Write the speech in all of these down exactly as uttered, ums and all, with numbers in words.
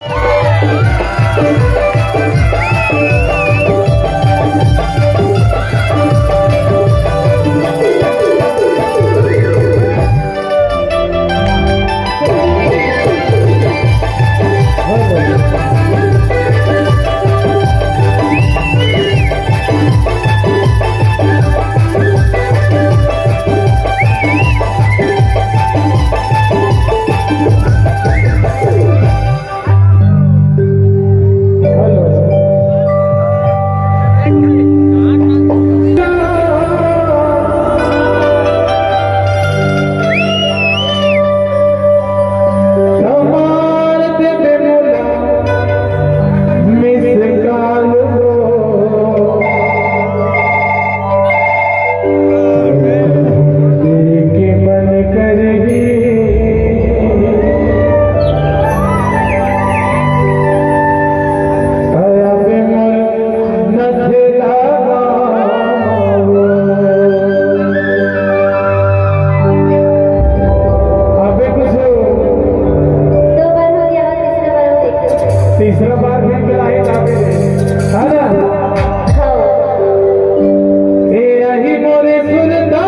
दो बार हो गया, और तीसरा बार हम देखते हैं। तीसरा बार भी बुलाए जावे, है ना? हाँ। ए आही मोरे सुरता,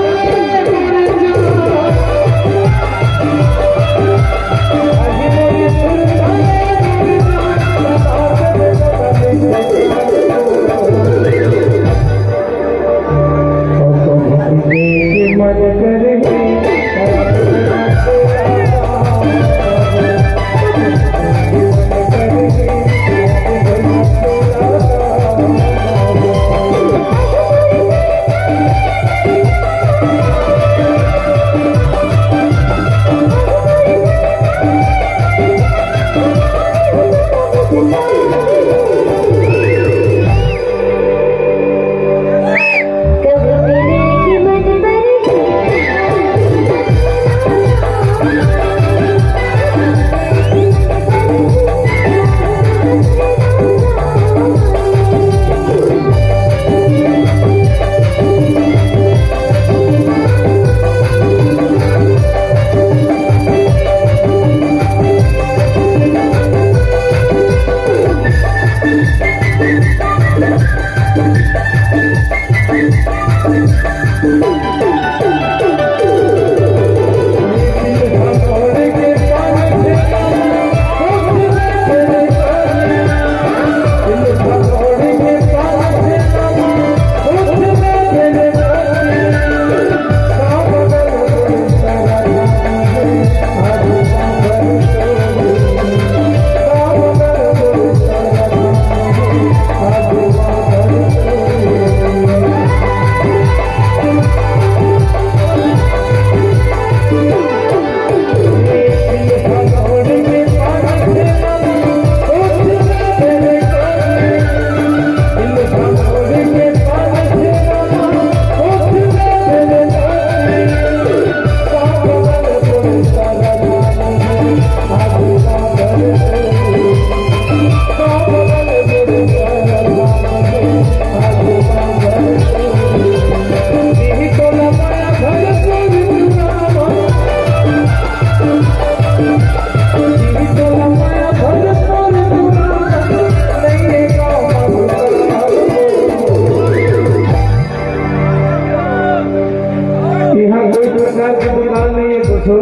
यहाँ कोई प्रकार की दुकान नहीं है दोस्तों।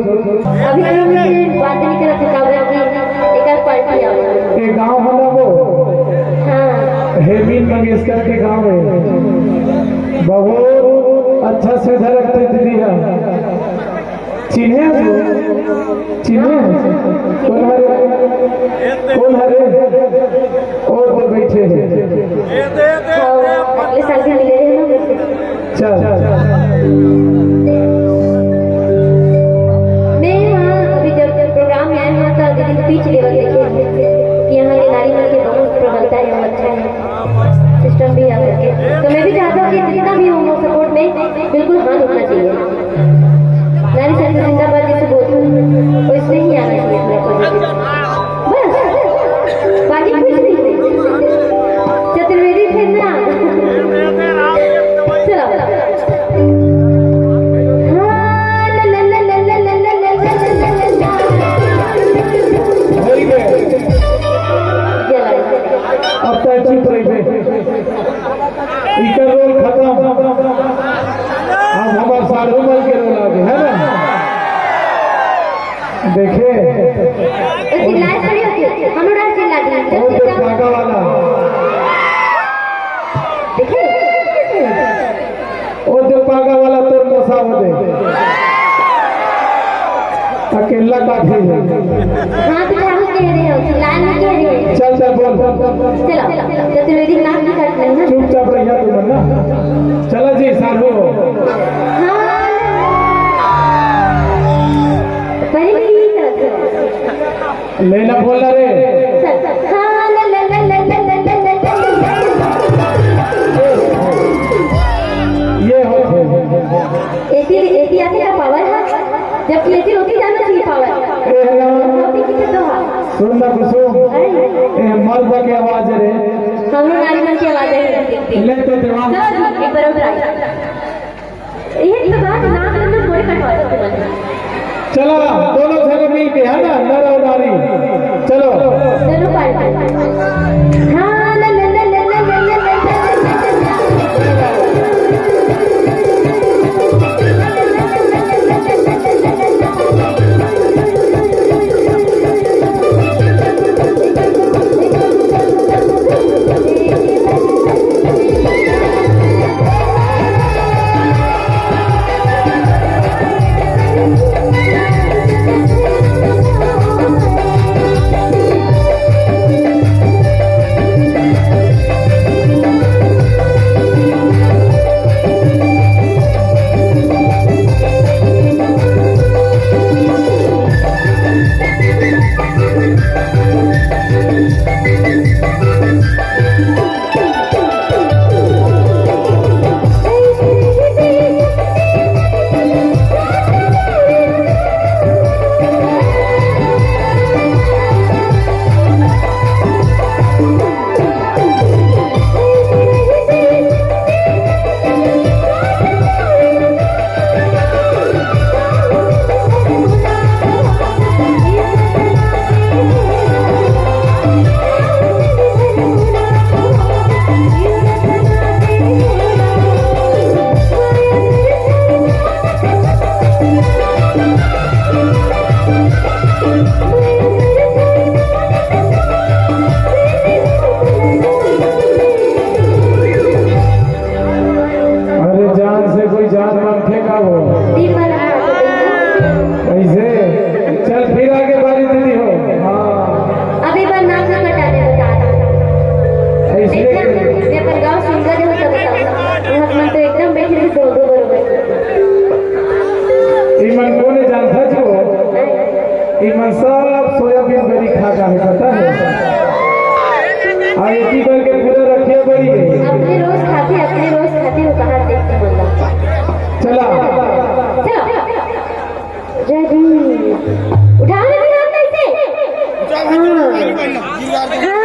अभी हम लोग ये बात नहीं करत हे, काबर कि एकर पार्टी आवत हे। ये गाँव है ना वो? हाँ। हेमिन मंगेशकर के गाँव है। बहुत अच्छा सुविधा रखते दीदी है। चिन्हे हो? चिन्हे हो? कौन हरे? कौन हरे? और तो बैठे हैं। हाँ, अगले साल भी मिले रहे ना वैसे। चल। मैं यहाँ अभी जब प्रोग्राम में आए हुआ था, दीदी पीछ लेवल देखे कि यहाँ के नारी मन के बहुत प्रबलता है, अच्छा है, सिस्टम भी यहाँ करके। तो मैं भी चाहता हूँ कि जितना भी हो सपोर्ट में बिल्कुल हाथ उठना चाहिए। नारी शक्ति जिंदाबाद जैसे बोलते हैं, वैसे ही आना चाहिए थोड़ा पॉजिटिव। बस, हाथ उठाओ, कह रहे हो, चिल्लाने कह रहे हो। चल, चल, बोल। चलो, चतुर्वेदी नाक भी काट लेना। चुपचाप रहिया तू मन ना। चला जी, साढ़ू। हाँ। पहले भी यही तरफ से। लेना बोल ना रे। चल, चल। हाँ, ला, ला, ला। ये हो। एती, एती आके का पावर है? जब लेती होती जाना चाहिए पावर। ए, हेलो। होती की तो हाँ। सुन ना कुसुम। अरे। ए, मर्द के आवाज रे। हम लोग नारी मन की आवाज है। ले तो देवा। चलो जी, एक बार और try। ये तो बात नाक में मोरे कटवा दो तुमन। चला, दोनों झने मिल के, है ना, नर और नारी। चलो। दोनों पार्टी। हाँ, ला, ला, ला। अरे जान से कोई जान मांगथे का वो? कैसे? चल फिर आगे बारी दीदी हो। हाँ। अभी बार नाक ना कटाने बता। ऐसे? एकदम, मैं अपन गाँव सुंदर हो तब बताऊँ। यहाँ मन तो एकदम बैठे थे दो दो बरोबर। इमन कोने जानता जो? इमन सब सोयाबीन बड़ी खा का है, पता है? आ एती करके पूरा रखिया बड़ी है। अपने रोज खाते, अपने रोज खाते, वो कहाँ देखते बोलता। चला। चलो। जय भीम। उठाओ ना फिर हाथ ऐसे। हाँ।